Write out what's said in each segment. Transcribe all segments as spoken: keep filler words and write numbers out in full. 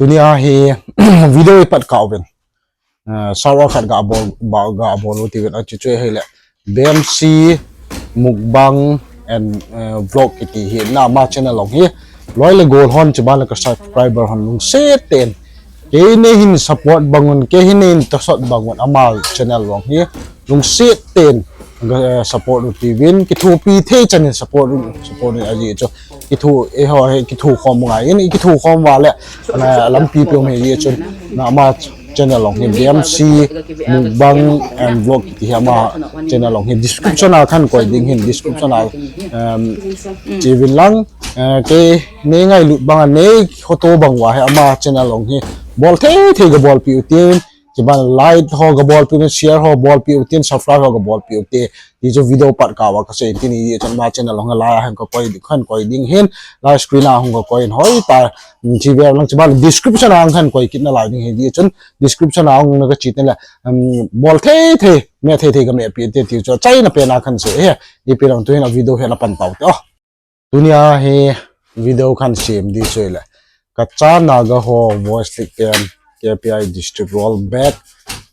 Tunia hi video ipat kah uvin. Uh, sawa khat ga bol, ba, ga bol u tivin, achu chu hile B M C Mukbang and uh, Vlog kiti hi na ama channel long hi. Loi le gol hon chiban le ka subscriber hon lungset ten. Kei nei hin support bangun, kei hin nei hin tosot bangun ama channel long hi. Lungset ten. Ga, eh, support u tivin, kithopi thei chan in support u, support u aji chu. Kitho, eiho hi kitho khom ngai in, kitho khom vale, ana lampi pe um hi ji chun. Na ama channel long hi B M C Mukbang and Vlog kiti hi ama channel long hi description a khan koi ding hin, description a, um, chivin lang, eh, kei nei ngailut bang a nei hoto bang uva hi ama channel long hi bol thei thei ga bolpi u tin, chiban like ho ga bolpi u, share ho bolpi u tin, subscribe ho ga bolpi u te. Ti chu video pat kah uva ka sei tin, i chun ama channel long a lai a hung ka koi ding, khan koi ding hin, live screen a hung ka koi in hoi ta, mm, chi ve lang chiban description a hung khan koi kit nalai ding hin, i chun description a hung na ka chi tin le, um, bol thei thei, me thei thei ka me pi te ti chu achaina pen a khan sei hi, ipi lang tu hin a video hi ana pan tau te o. Tunia hi video khan sem di chu hile, Kacha Naga ho voice leak pen, K P I district rollback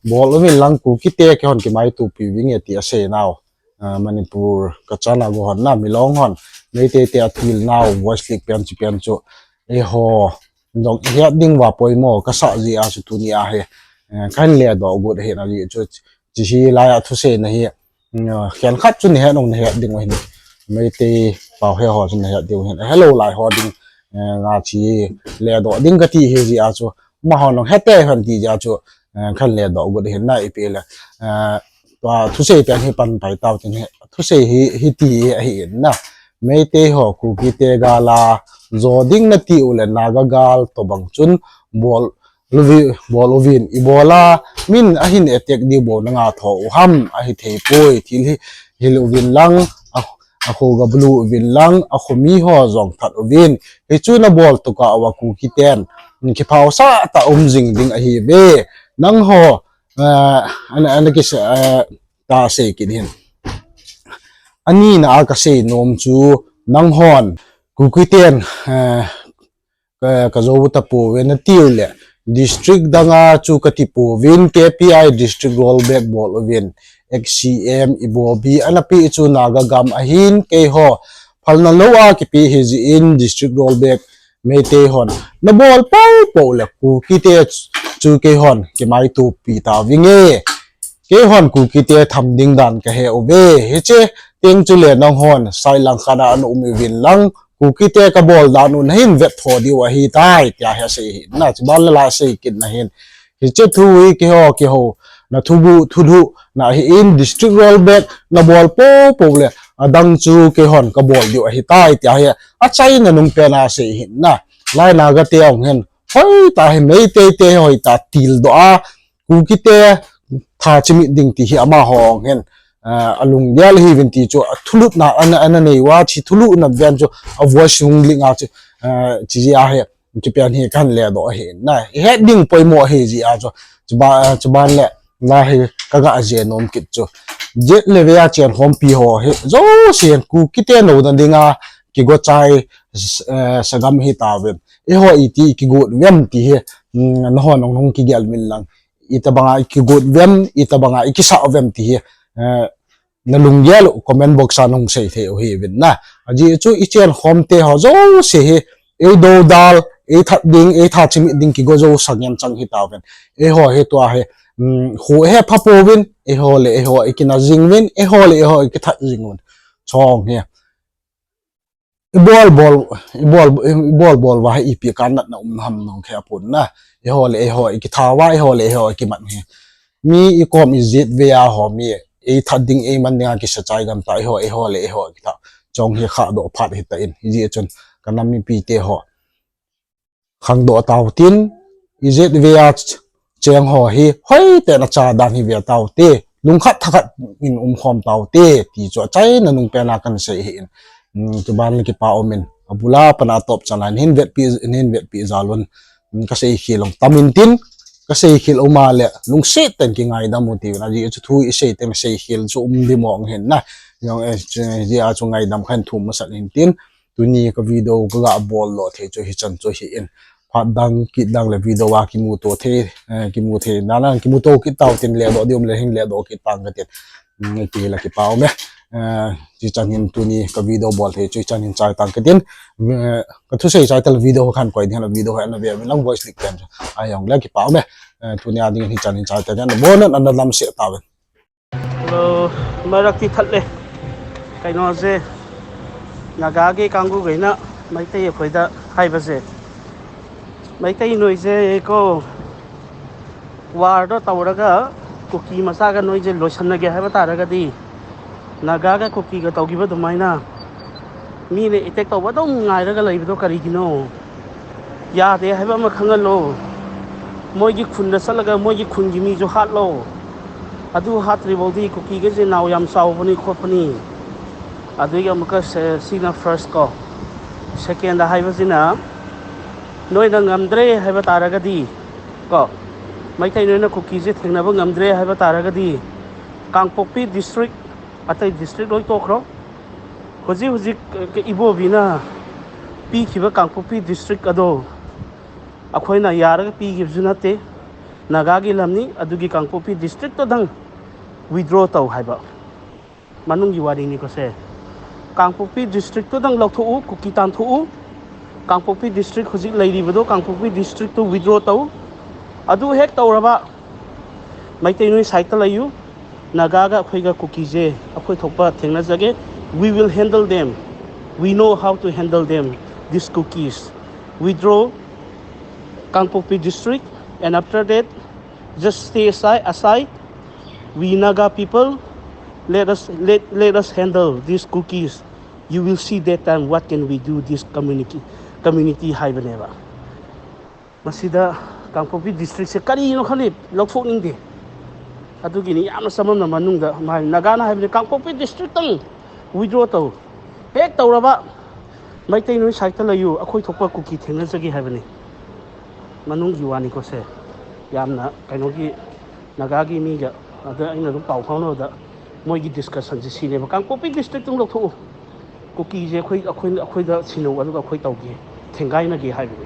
bol uvin lang Kuki te kihon kimaitopi vinge ti asei nau. Ah, Manipur, Kacha Naga hon na, Milong hon, Meitei te atil nau voice leak pen chi pen chu, eiho, dong het ding uva poimo ka sa ji a chu tunia hi, eh, khan le do gut hi na ji chu, chi hi lai a thusei na hi, mm, khen khat chu ni het nung na het ding u hin. Meitei pau he ho chu na het ding u hin. Hello lai ho ding, eh, nga chi le do ding ka ti hi ji a chu, ma ho nung het te han ti ji a chu, eh, khan le do gut hin na ipi le. Eh, tua thusei pen hi pan pai tau tin hi, thusei hi, hi ti hi ahi in na. Meitei ho Kuki te gal a jo ding na ti u le Naga gal to bang chun bol luvi, bol uvin i bol a min ahin attack diu bou na nga tho u ham ahi thei poi thil hi, hil uvin lang a, a khu ga bulu uvin lang a khu mi ho jong that uvin hi chu na bol tu ka wa Kuki ten kiphau sa ta um jing ding ahi ve nang ho. Ah, ana, ana kisa, ah, ta sei kit hin. Ani na a ka sei nom chu nang hon Kuki ten, ah, ka, ka jo ta po ve na tiu le. District dang a chu ka ti po vin K P I district rollback bol uvin X C M i bo bi ana pi chu Naga gam ahin kei ho. Phalna lo a kipi hi ji in district rollback Meitei hon na bol pau pau le Kuki te chu kei hon kimaitopi ta vinge. Kei hon Kuki te tham ding dan ka he uve. Hiche teng chu le nang hon sai lang khat a na um uvin lang Kuki te ka bol dan u na hin vet tho diu ahi tai tia hi asei hi na chiban le la sei kit na hin. Hiche thu hi kei ho, kei ho na thubu, thulu na hi in district rollback na bol pau pau le adang chu kei hon ka bol diu ahi tai tia hi achaina nung pen a sei hi na. Lai Naga te ong hin hoi ta hi Meitei te hoi ta til do a Kuki te tha chimit ding ti hi ama ho ong hin, ah, alung gel hi vin ti chu a thulutna ana, ana nei uva chi thulutna ven chu a voice hung ling a chu, ah, chi ji a hi kipian hi kan le do hi na. I het ding poimo hi ji a chu, chuba, chuban le na hi ka ga je nom kit chu. Jet le ve a chen hom pi ho hi jo sien Kuki te no na ding a kigo chai, eh, sagam hi ta vin. I ho i ti kigot vem ti hi, mm, na ho nong nong kigel min lang. Itabanga i kigot vem, itabanga i kisa vem ti hi, eh, na lunggel u comment box a nung sei thei u hi vin na. Aji chu i chen khom te ho jo se hi, ei do dal, ei that ding, ei tha chimit ding kigo jo sangen chang hi ta vin. Ei ho hi tua hi, mm, khu he pha po vin, ei ho le ei ho i kina jing vin, ei ho le ei ho i kithat jing vin. Chong hi. I bol bol, i bol, i bol bol va hi ipi kan natna um ham nong khe apun na. I ho le i ho i kitha va, i ho le i ho i kimat hi. Mi i kom i jet ve a ho mi, i that ding i man ding a kisa chai gam ta, i ho, i ho le i ho i kitha. Chong hi kha do phat hi ta in, hi ji chun, ka nam mipi te ho. Khang do tau tin, i jet ve a ch-, cheng ho hi, hoi te na cha dan hi ve tau te, lungkhat thakhat in um khom tau te, ti chu achaina nung pen a kan sei hi in. Mm, chuban le kipa um in, abula pana top chan line hin vetpi, hin vetpi jalun, mm, ka sei khel ong tam in tin, ka sei khel um a le, lungset ten kingaidam u ti vin, aji chu thu i sei ten sei khel chu um di mong hin na, yong, eh, chu, ji a chu ngaidam khan thum masat hin tin, tuni ka video ka ga bol lo thei chu hi chan chu hi in. phat dang, kit dang le video a kimuto thei, eh, kimu thei. Nana kimuto kit tau tin ledoh diu le hin ledoh kit tang katin. Hmm, ipi la kipa ume. Eh, chuchan hin tuni ka video bol thei chuchan hin chai tang katin. Eh, ka thusei chai tel video khan koi ding la video ana ve lang voice lik pen. Ai jong le kipa ume. Eh, tuni a ding hin chan hin chai tel na bon ana lam se ta ven. Hello, marak ti that le. Kaino je. Naga ge kanggu ge na, Meitei khoida haiba je. Meitei noi je ko. War do tauraga, Kuki macha ga noi je loisan na ge haiba taraga di. Naga ga Kuki ga taugiba dumaina. Mi le attack tauba dong ngairaga leiba do karigino. Yade haiba ama khangalo. Moigi khun da salaga, moigi khun gi mi jo hatlo. Adu hat ribol di Kuki ge je nao yam sao pani kho pani. Adu ya maka se, sina first ko. Second da haiba jina. Noi na ngamdre haiba taraga di. Ko. Meitei noi na Kuki je thengna ba ngamdre haiba taraga di. Kangpokpi district, atai district loi to khro. Hoji hoji ke ibo bina. Pi kiba Kangpokpi district ado. Akhoina yara pi kibjuna te. Naga gi lamni, adugi Kangpokpi district to dang withdraw tau haiba. Manung gi wari ni ko se. Kangpokpi district to dang lok tho u, Kuki tan tho u. Kangpokpi district hoji leiri bado, Kangpokpi district to withdraw tau. Adu hek tau raba. Meitei noi side ta layu. Naga ga akhoi ga Kuki je, akhoi thokpa thengna jage. We will handle them. We know how to handle them. These Kukis. Withdraw Kangpokpi district, and after that, just stay aside, aside. We Naga people, let us let, let us handle these Kukis. You will see that time what can we do this community community haibaneba. Masida Kangpokpi district se kari no khani lokfok ning de. Atu gini yamna samam na manung da mai Naga na haibani Kangpokpi district tang withdraw tau. Hek tau raba. Meitei noi side ta layu akhoi thokpa Kuki thengna jagi haibani. Manung gi wani ko se. Yamna kaino gi Naga gi mi ga ada ina dum pau khau no da. Moigi discussion ji sine ba Kangpokpi district tung lok tho. Kuki je akhoi akhoi akhoi da sino aduga akhoi tau gi. Thengai na gi haibani.